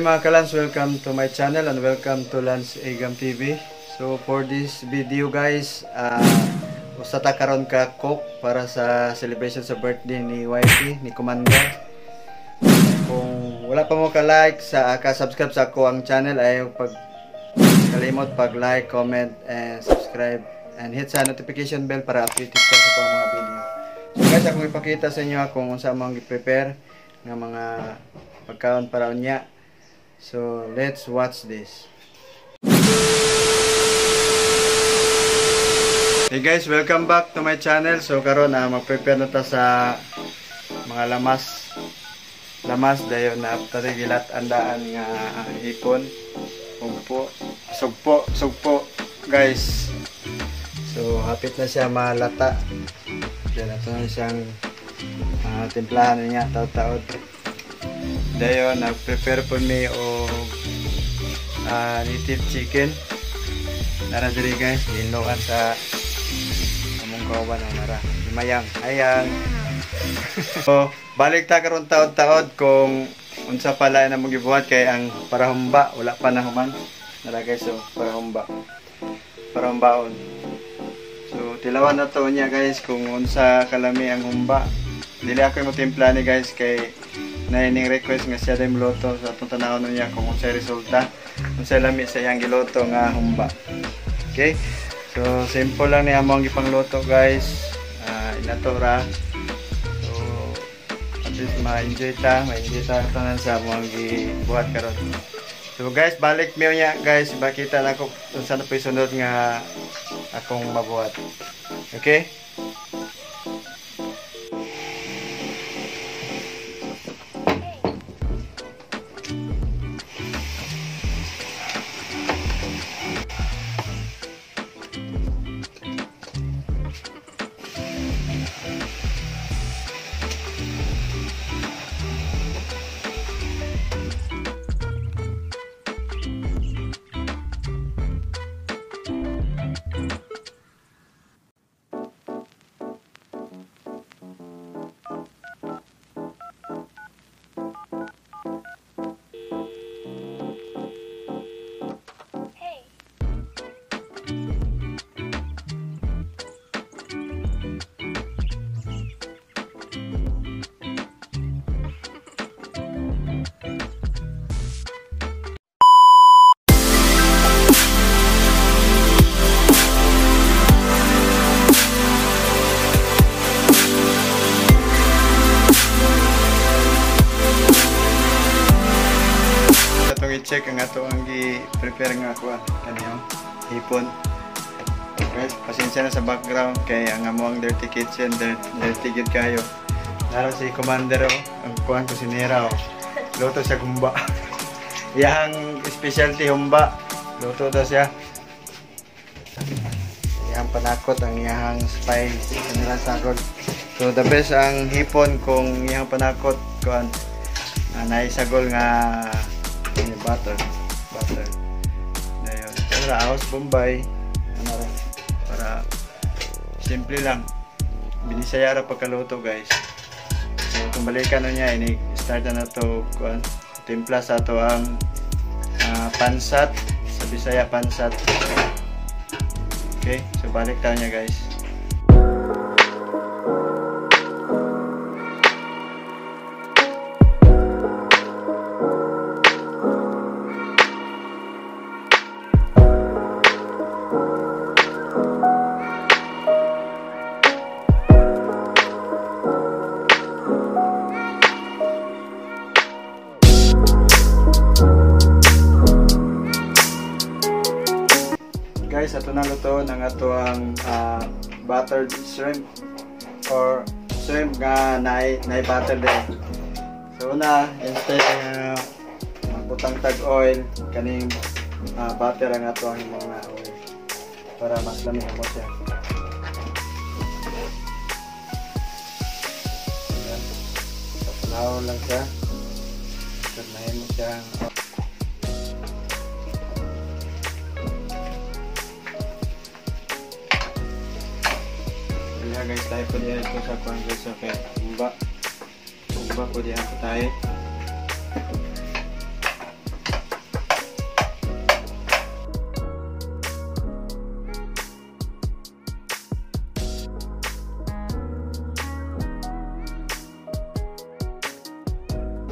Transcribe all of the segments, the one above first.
Mga kalans, welcome to my channel and welcome to Lance Egam TV. So for this video guys, usa ta karon ka cook para sa celebration sa birthday ni YT, ni Commander. Kung wala pa mo ka-like, sa ka-subscribe sa ako ang channel, ay pag kalimot pag like, comment, and subscribe and hit sa notification bell para updated ka sa akong mga video. So guys, akong ipakita sa inyo kung unsa among gi-prepare nga mga pagkaon para unya. So let's watch this. Hey guys, welcome back to my channel. So karon na mag-prepare na ta sa mga lamas. Lamas dayon na after gilat andaan nga hipon, ugpo, sugpo, sugpo guys. So hapit na siya malata. Diyan ato na siyang timplahan niya taud-taud. Dayon nag-prepare po mi og native chicken. Nara diri guys, giloan sa among kauban ang nara. Mayang, ayan. So, balik ta karon taod-taod kung unsa pala na among gibuhat kay ang parahumba wala pa na human. Nara guys, so parahumba. Parahumbaon. So tilawan na to niya guys kung unsa kalami ang humba. Dili ako mo timpla ni guys kay naining request nga siya din moluto sa atong tanawon niya kung unsay resulta, unsay lami sa iyang giluto nga humba. Okay? So simple lang ni among gipangluto guys. Inato ra. So at least ma-enjoy ta tanan sa among gibuhat karon. So guys, balik mi niya guys, ipakita nako unsa na po'y sunod nga akong mabuhat. Okay? I-check ang ato ang gi-prepare nga kuan kaniyong hipon. Guys, pasensya na sa background kay ang among dirty kitchen, dirty gyud kayo. Nara si Commander oh, ang kuan kusinera oh. Luto siya humba. Iyang specialty humba. Luto daw siya. Iyang panakot ang iyang spice kanila sagol. So the best ang hipon kung iyang panakot kuan naay sagol nga butter. Dayon. Para house Bombay. Ano ra? Para simple lang. Binisaya ra pagkaluto guys. So kung balikan na niya ini start na to kuan. Timpla sa ato ang pansat, sa Bisaya pansat. Okay, so balik tayo niya guys. Guys, ato na luto ng ato ang buttered shrimp or shrimp nga naay butter din. So una, instead nga magbutang tag oil, kaning butter ang ato ang mga oil para mas lami mo siya. Ayan. Tapos lang siya. Tapos mahimo siya. Guys, tayo po diyan ito sa kuwan guys, okay. Humba. Humba po diyan po tayo.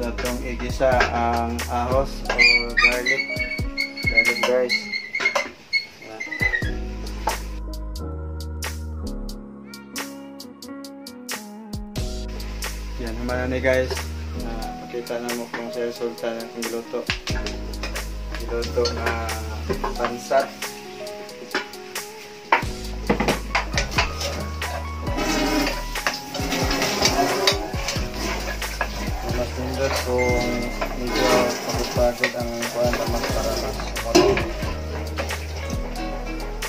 Atong igisa ang ahos or garlic. Garlic, guys. Yan, humana ni guys. Pakita na mo kung sa resulta ng giluto. Giluto na pansat. Mas nindot kung medyo pagod-pagod ang kuan mas para mas sumot.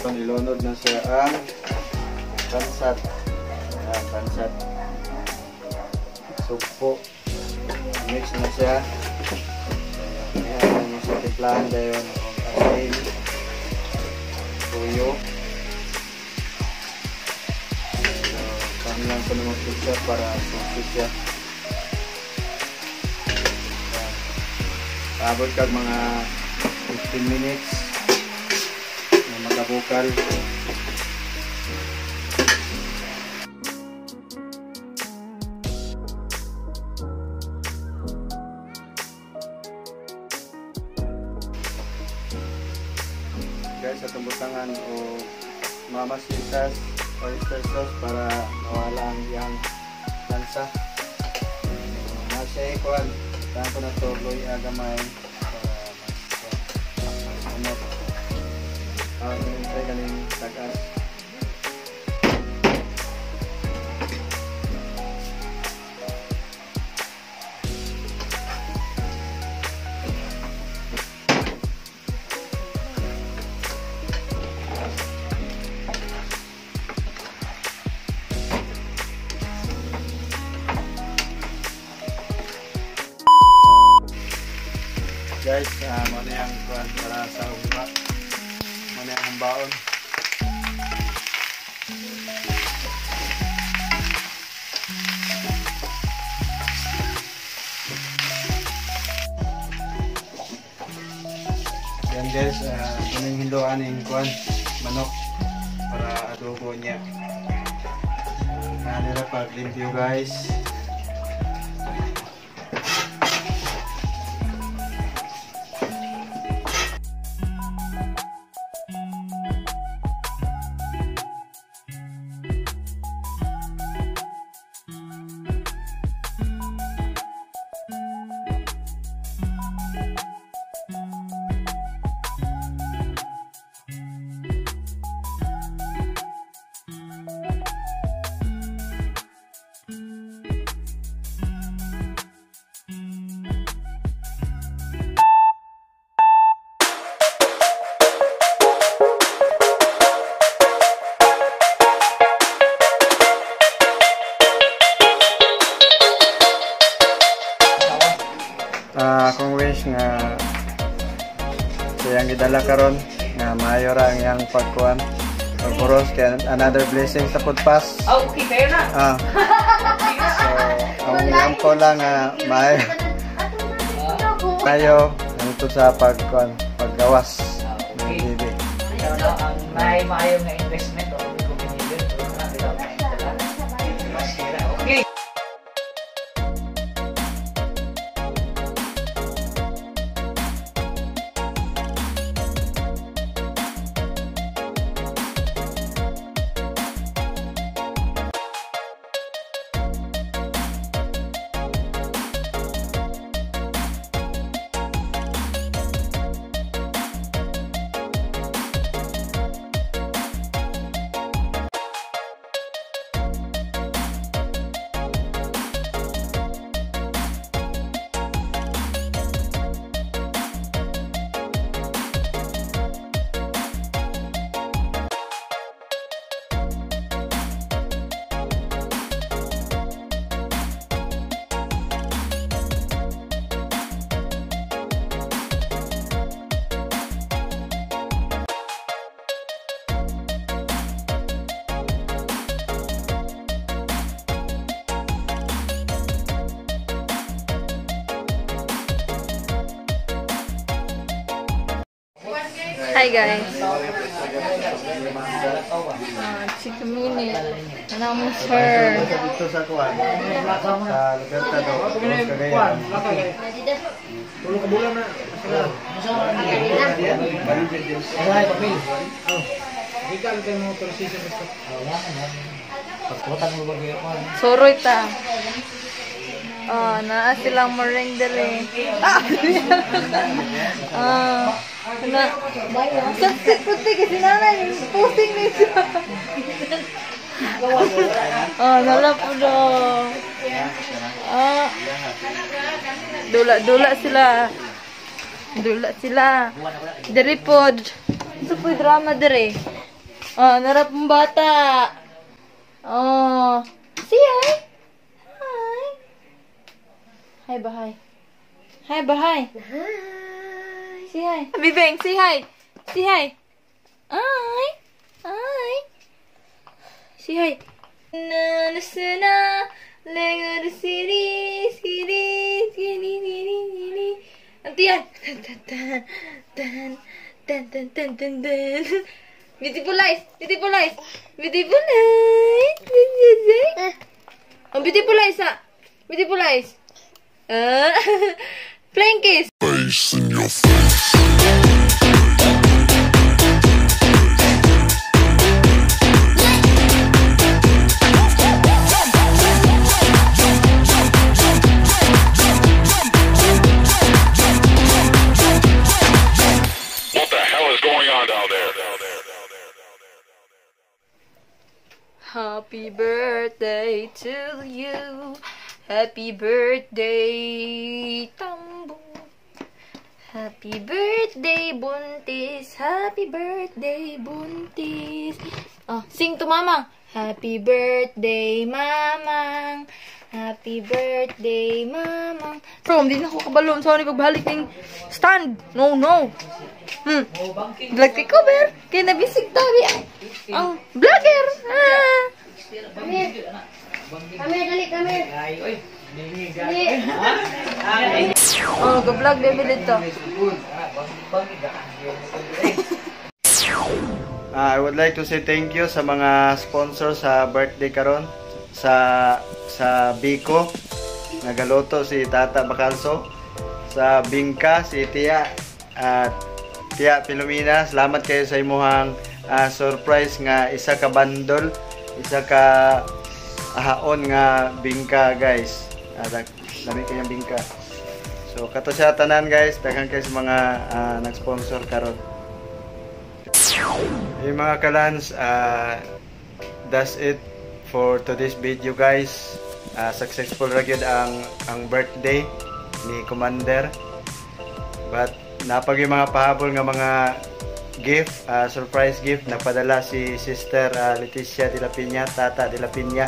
So, nilunod na siya ang pansat. Ayan, pansat. Sugpo. Mix na siya. Ayan, mo sa timplahan dayon og asin, tuyo. So, paan lang ko naman siya para susi siya. Paabot kag mga 15 minutes na magabukal. Guys, atong butangan o mamasitas oyster sauce para mawala ang iyang lansa. Nasa ikuan, tangan ko na ito luya gamay para mas umot. Ang kaning tagas. Guys, muna yung kuan para sa humba. Muna yung humbaon. Yan guys, muna yung hinluan yung kuan, manok para adobo niya. Nila pag limpyo, guys. Akong wish nga siyang gidala karon nga maayo ra ang iyang pagkuan pagburos kay another blessing sa pudpas. Oh, okay kayo na. So ang iyang ko lang nga maayo tayo hangtod sa pagkuan paggawas ng baby. Ang may maayo nga investment o okay. Hi guys. Ah, chikamini. Ano mo, sir? Dito sa kuan. Sa Libertador, Cagayan. Tulo ka bulan na. Ay, papel. Oh. Ikaw kay mo processor basta. Pagkutan mo ba gyud? Soroy ta. Oh, naa silang morning dali. Ah! Ah, na. Saksit puti kasi nanay, posting ni siya. Oh, nala po do. Ah. Dula-dula sila. Dula sila. Diri pod. Ito po drama diri. Oh, narap ang bata. Oh. See hi. Hi. Hi ba hi. Hi ba hi. Hi. Say hi. Bibeng, say hi. Say hi. Hi. Hi. Say hi. Na na na na siri siri siri siri siri. Ano yan? Tan tan tan tan tan tan tan tan. Beautiful eyes. Beautiful eyes. Beautiful eyes. Oh, beautiful eyes ah. Beautiful eyes. Ah. Flying kiss. Face in your face. What the hell is going on down there? Happy birthday to you. Happy birthday, Tambo. Happy birthday, Buntis. Happy birthday, Buntis. Oh, sing to Mama. Happy birthday, Mamang. Happy birthday, Mamang. Bro, hindi na ako kabalo. Sorry, pagbalik ng stand. No, no. Vlog kay cover. Kaya nabisig tabi ang vlogger. Ah. Kami, dali, kami. Ay, oy. Dali. Oh, go-vlog baby dito. I would like to say thank you sa mga sponsor sa birthday karon sa Biko, nagaluto si Tata Bacalso, sa Bingka si Tia at Tia Pilomina. Salamat kayo sa imuhang surprise nga isa ka bundle, isa ka haon nga bingka, guys. Dami kayong bingka. So kato siya tanan, guys, daghan kayo sa mga nag-sponsor karon. Hey mga kalans, that's it for today's video, guys. Successful ra gyud ang birthday ni Commander. But napag yung mga pahabol nga mga gift, surprise gift napadala si Sister Leticia de la Piña, Tata de la Piña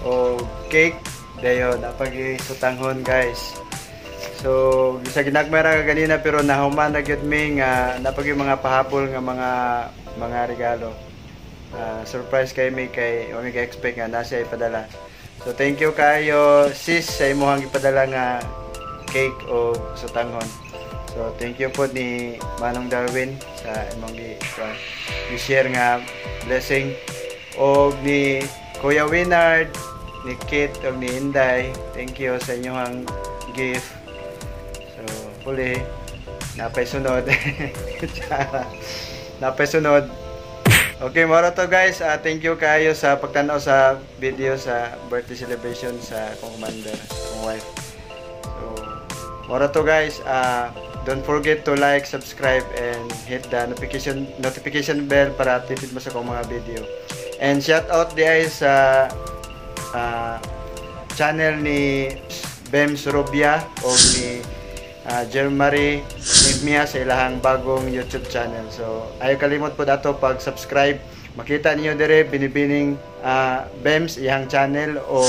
o cake dayon napag sutanghon, guys. So bisa ginagmay ra ka ganina pero nahuman na gyud mi nga napag yung mga pahabol nga mga regalo. Surprise kay mi kay wa mi ka-expect nga na siya ipadala. So thank you kayo, sis, sa imuhang ipadala nga cake o sutanghon. So thank you po ni Manong Darwin sa imong gi share nga blessing o ni Kuya Winard, ni Kit o ni Inday. Thank you sa inyong gift. So huli napay sunod. Napay sunod. Okay, moro to, guys. Thank you kayo sa pagtanaw sa video sa birthday celebration sa akong commander, akong wife. So, moro to, guys. Don't forget to like, subscribe, and hit the notification bell para updated mo sa akong mga video. And shout out di ay sa channel ni Bems Rubia o ni Jermarie Mia sa ilahang bagong YouTube channel. So, ayaw kalimot po dato pag-subscribe. Makita niyo dire binibining Bems iyang channel o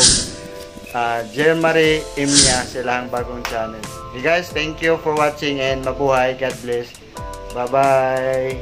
Jermarie Imia sa ilahang bagong channel. Okay guys, thank you for watching and mabuhay. God bless. Bye-bye.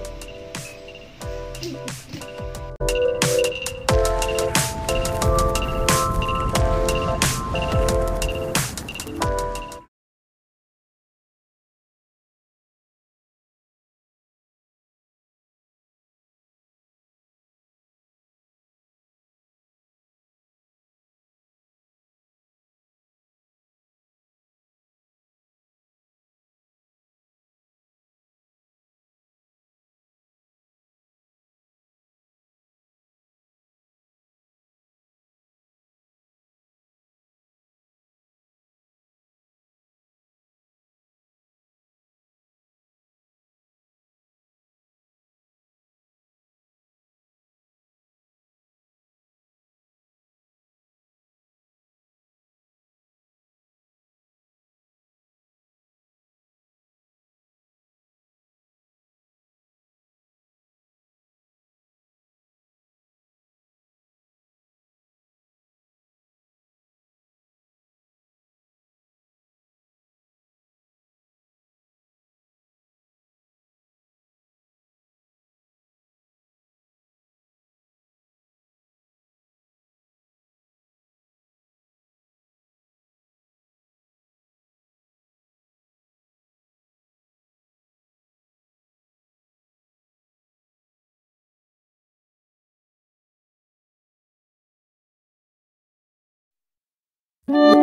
Bye.